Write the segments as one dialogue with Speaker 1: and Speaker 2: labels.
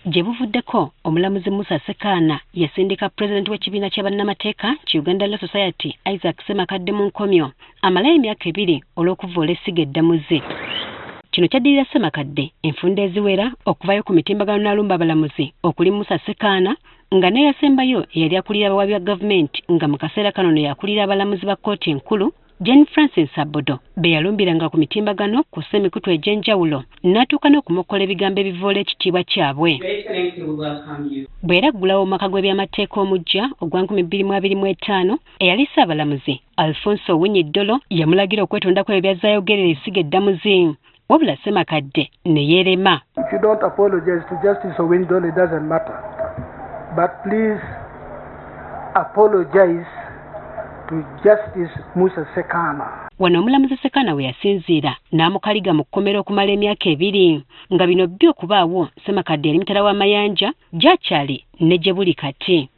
Speaker 1: Gye buvuddeko, omulamuzi Musa Ssekaana yasindika pulezidenti w'ekibiina kya bannamateeka ki Uganda Law Society, Isaac Ssemakadde, mu nkomyo amalayo emyaka 2 olw'okuvvoola essiga eddamuzi. Kino kyaddirira Ssemakadde enfunda eziwera okuvayo ku mitimbagano n'alumba abalamuzi okuli Musa Ssekaana, nga n'eyasembayo eyali akulira abawabi ba gavumenti, nga mu kaseera kano no yakulira abalamuzi ba kkooti enkulu, Jane Francis Abodo, be yalumbiranga ku mitimbagano kw'ossa emikutu egy'enjawulo n'atuuka n'okumokkola ebigambo ebivoola ekitiibwa kyabwe. Bwe era aggulawo omwaka gw'ebyamateeka omuggya ogwa 2025, eyali ssaabalamuzi Alfonse Owiny Dollo yamulagira okwetonda ku ebyo by'azze ayogerera essiga eddamuzi, wabula Ssemakadde ne yeerema.
Speaker 2: If you don't apologize to Justice Owiny Dollo, it doesn't matter. But please apologize to Justice Musa Ssekaana.
Speaker 1: Wano omulamuzi Ssekaana we yasinziira n'amukaliga mu kkomera okumala emyaka 2. Nga bino byo okubaawo, Ssemakadde yali mutala w'amayanja gy'akyali ne gye buli kati.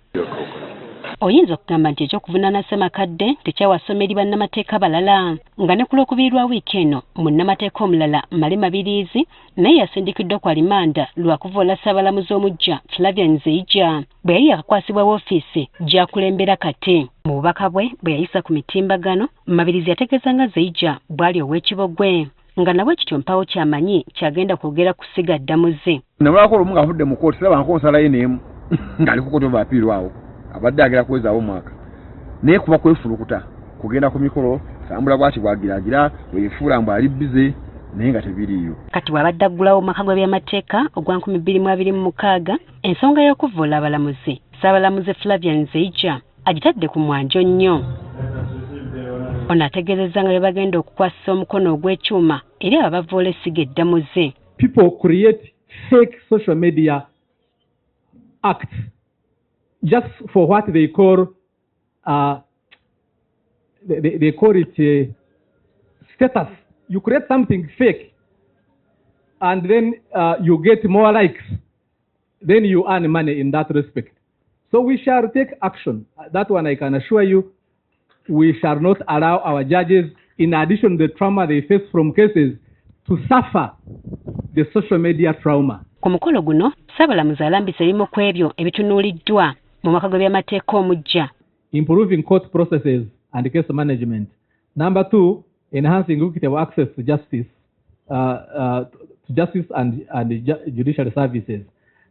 Speaker 1: Oyinza okugamba nti ekyokuvunaana Ssemakadde tekyawa ssomo eri bannamateeka balala, nga ne ku Lwokubiri lwa wiiki eno munnamateeka omulala, Male Mabiriizi, naye yasindikiddwa ku alimanda lwakuvoola ssaabalamuzi omuggya Flavian Zeija bwe yali yakakwasibwa woofiisi gy'akulembera kati. Mu bubaka bwe bwe yayisa ku mitimbagano, Mabiriizi yategeeza nga Zeija bw'ali ow'ekibogwe, nga nawe kityo mpawo kyamanyi kyagenda kwogera ku ssiga ddamuzi.
Speaker 3: Namulako olumu ng'avudde mu kooti, siraba nsalayo n'emu ng'ali ku Court of Appeal awo, abadde agera kuwezaawo omwaka, naye kuba kwefulukuta kugenda ku mikolo, tambula bwati bwagiragira weyefuula mbu ali busy, naye nga tebiriiyo.
Speaker 1: Kati bw'abadde aggulawo omwaka gw'ebyamateeka ogwa 2026, ensonga y'okuvvoola abalamuzi, ssaabalamuzi Flavian Zeija agitadde ku mwanjo nnyo. Ono ategeezezza nga bwe bagenda okukwasisa omukono ogw'ekyuma eri abo abavvoola essiga eddamuzi.
Speaker 4: People create fake social media acts just for what they call they call it status. You create something fake and then you get more likes, then you earn money in that respect. So we shall take action. That one I can assure you. We shall not allow our judges, in addition to the trauma they face from cases, to suffer the social media trauma.
Speaker 1: Ku mukolo guno, ssaabalamuzi alambisa ebimu ku ebyo ebitunuuliddwa mu mwaka gw'ebyamateeka omuggya.
Speaker 4: Improving court processes and case management. Number two, enhancing equitable access to justice and judicial services.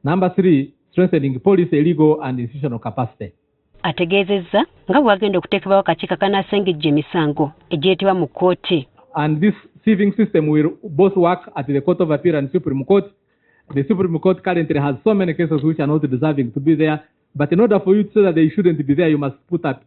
Speaker 4: Number three, strengthening policy, legal and institutional capacity.
Speaker 1: Ategeezezza nga bwe wagenda okuteekebwawo akakiiko akanaasengejja emisango egireetebwa mu kkooti.
Speaker 4: And this sieving system will both work at the Court of Appeal and Supreme Court. The Supreme Court currently has so many cases which are not deserving to be there. But in order for you to say that they shouldn't be there, you must put up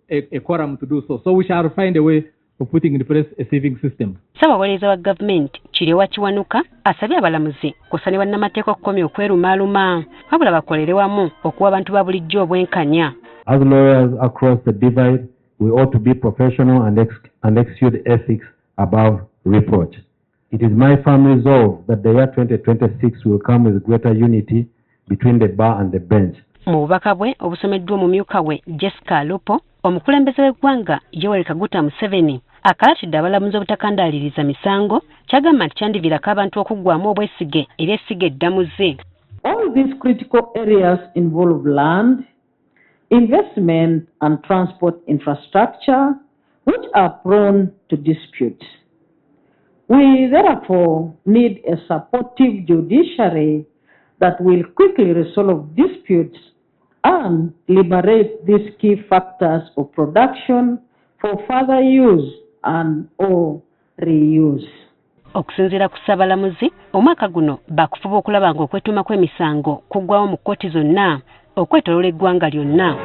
Speaker 4: a quorum to do so. So we shall find a way of putting in place a sieving system.
Speaker 1: Ssaabawolereza wa gavumenti Kiryowa Kiwanuka asabye abalamuzi kw'ossa ne bannamateeka okukomya okwerumaaluma, wabula bakolere wamu okuwa abantu ba bulijjo obwenkanya.
Speaker 5: As lawyers across the divide, we ought to be professional and exude ethics above reproach. It is my firm resolve that the year 2026 will come with greater unity between the bar and the bench.
Speaker 1: Mu bubaka bwe obusomeddwa omumyuka we Jessica Alupo, omukulembeze w'eggwanga Yoweri Kaguta Museveni akalatidde abalamuzi obutakandaaliriza misango, kyagamba nti kyandiviirako abantu okuggwamu obwesige eri essiga eddamuzi.
Speaker 6: All these critical areas involve land, investment, and transport infrastructure, which are prone to disputes. We therefore need a supportive judiciary that will quickly resolve disputes and liberate these key factors of production for further use and or reuse.
Speaker 1: Okusinziira ku ssabalamuzi, omwaka guno bakufuba okulaba ng'okwetuuma kw'emisango kuggwawo mu kkooti zonna okwetooloola eggwanga lyonna.